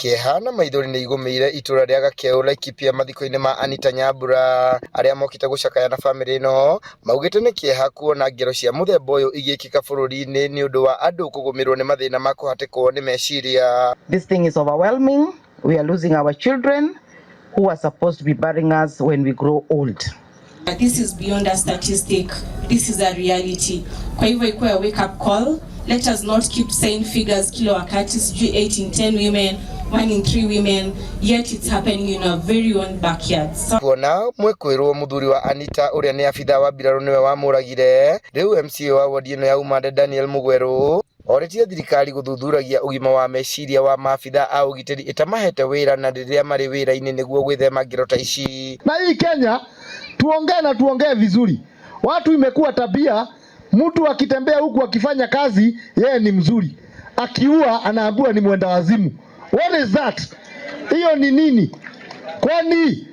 Kĩeha na maithori nĩ igũmĩire itũra rĩa Gakeu, Laikipia, mathiko-inĩ ma Anita Nyambura. Arĩa mokĩte gũcakaya na bamĩrĩ ĩno maugĩte nĩ kĩeha kuona ngero cia mũthemba ũyũ igĩkĩka bũrũri-inĩ nĩ ũndũ wa andũ kũgũmĩrwo nĩ mathĩna ma kũhatĩkwo nĩ meciria. This thing is overwhelming. We are losing our children who are supposed to be burying us when we grow old. This is beyond a statistic. This is a reality. Kwa hivyo ikuwe a wake up call. Let us not keep saying figures kila wakati, sijui 8 in 10 women, 1 in 3 women, yet it's happening in our very own backyards. So Kuona mwĩkwĩrwo mũthuri wa Anita ũrĩa nĩ abithaa wa mbirarũ nĩwe wamũragire, rĩu MCA wa wodi ĩno ya Umande, Daniel Mugweru, orĩtie thirikari gũthuthuragia ũgima wa meciria wa maabithaa a ũgitĩri ĩtamahete wĩra na rĩrĩa marĩ wĩra-inĩ nĩguo gwĩthema ngero ta ici. Na hii Kenya tuongee na tuongee vizuri. Watu imekuwa tabia, mtu akitembea huku akifanya kazi yeye ni mzuri, akiua anaambiwa ni mwenda wazimu. What is that? Hiyo ni nini? Kwani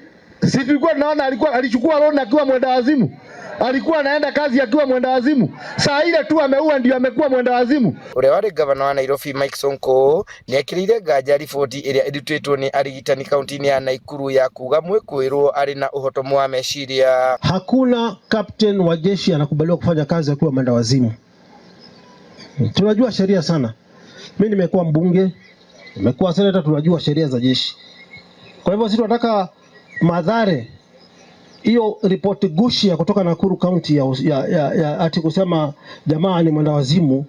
si tulikuwa tunaona alikuwa alichukua loan akiwa mwenda wazimu? Alikuwa anaenda kazi akiwa mwenda wazimu? Saa ile tu ameua ndio amekuwa mwenda wazimu? Ũrĩa warĩ gavana wa Nairobi, Mike Sonko, nĩ ekĩrĩire nganja riboti ĩrĩa ĩrutĩtwo nĩ arigitani kaunti-inĩ ya Nakuru ya kuga mwĩkũĩrwo arĩ na ũhotomu wa meciria. Hakuna captain wa jeshi anakubaliwa kufanya kazi akiwa mwenda wazimu. Tunajua sheria sana. Mimi nimekuwa mbunge, nimekuwa senator, tunajua sheria za jeshi. Kwa hivyo sisi tunataka Mathare, hiyo ripoti gushi ya kutoka Nakuru County ya ati kusema jamaa ni mwenda wazimu,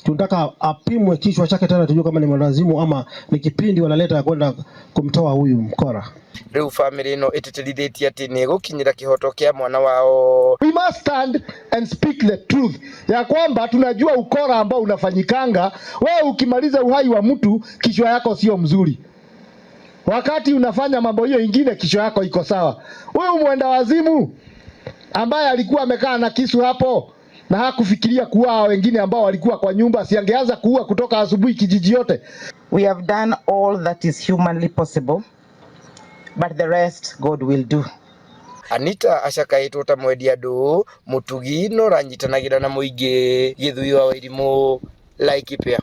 tunataka apimwe kichwa chake tena tujue kama ni mwenda wazimu ama ni kipindi wanaleta ya kwenda kumtoa huyu mkora. Rĩu bamĩrĩ ĩno ĩtĩtĩrithĩtie atĩ nĩ ĩgũkinyĩra kĩhoto kĩa mwana wao. We must stand and speak the truth ya kwamba tunajua ukora ambao unafanyikanga. Wewe ukimaliza uhai wa mtu, kichwa yako sio mzuri. Wakati unafanya mambo hiyo ingine, kichwa yako iko sawa. Huyu mwenda wazimu ambaye alikuwa amekaa na kisu hapo na hakufikiria kuua wengine ambao walikuwa kwa nyumba, si angeanza kuua kutoka asubuhi kijiji yote? We have done all that is humanly possible, but the rest God will do. Anita acakaĩtwo ta mwendi andũ, mũtugi na ũranyitanagĩra na mũingĩ. Gĩthui wa Wairimũ, Laikipia.